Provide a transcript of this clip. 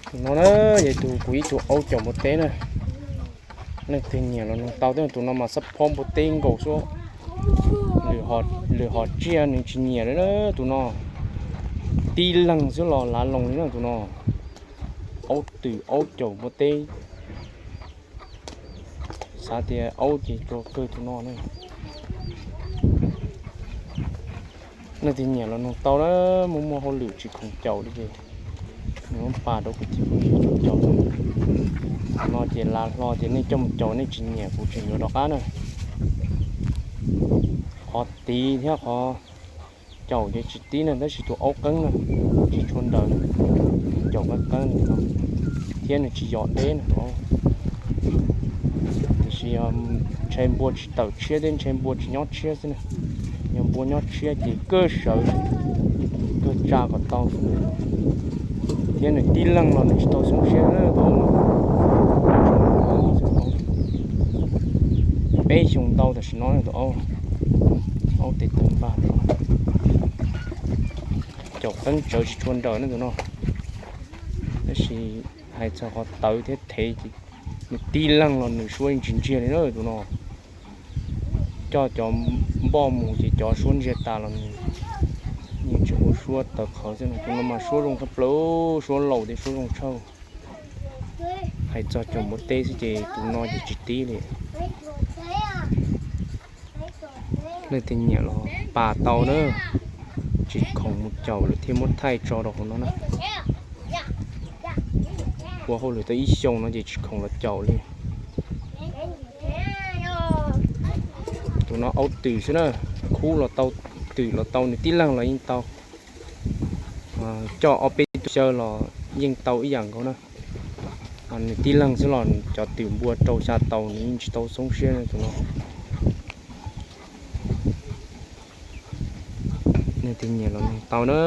Tus no na, yog tus kuv ib tug aub caum npua teb na. Leej twg nyiam los nug tau thiab, tus no mas xab phob npua teb nkaus xwb. Lwm hom tsiaj nws tsis nyiam li na tus no. Tib leeg xwb los lav loo li na tus no. Aub twm aub caum npua teb. Xav tias aub ces tsuas kawg tus no na. Leej twg nyiam los nug tau na, muaj muaj hauj lwm tsis khoom caum li ces nws muab pam rau kwv tij phooj ywg caum. Tus no ces lav hlo ces nej coj mus caum nej tsis nyiam kuv tseem yuav rov qab na. Qhov tiv thiab qhov caum ces tsis tib na, tab sis tus aub qeeb na, tsis tshua nrawm, caum qeeb qeeb no, thiab nws tsis yos deb na. Tiam sis ntshai npua tsis tawm tshiab thiab ntshai npua tsis nyob tshiab xwb na. Yog npua nyob tshiab ces kawg sawv, kawg tsa kom tau xwb na. Thiab nws tib leeg los nws tsis tau xoob siab na tus aub no. Peb xyoo ntau tam sim no tus aub, aub tes taw npag no. Caum qeeb tsawv tsis tshua nrawm na tus no. Tab sis hais txog qhov tawv thiab thev ces nws tib leeg los nws suab yeej tsis ntsiag li na tus no. Coj cov npoj mus ces cov suab ntsiag tas los nws yeej tseem ua suab tawv qhawv xwb. Tus no mas suab zoo tshaj plaws, suab laus thiab suab zoo tshaj. Hais txog caum npua teb xwb ces tus no ces tsis tib li. Leej twg nyiam los pam tau na, tsis khoom mus caum lawm thiaj muab thaij tso rau hauv no na. Ua hauj lwm tau ib xyoos no ces tsis khoom los caum li. Tus no aub twm xwb na, khub los tau, twm los tau, nws tib leeg los yeej tau. Coj ob peb tug xyaw los yeej tau ib yam nkaus na. Nws tib leeg xwb los cov twm npua rau xya tau nws yeej tsis tau xoob siab tus no. Leej twg nyiam los nug tau na.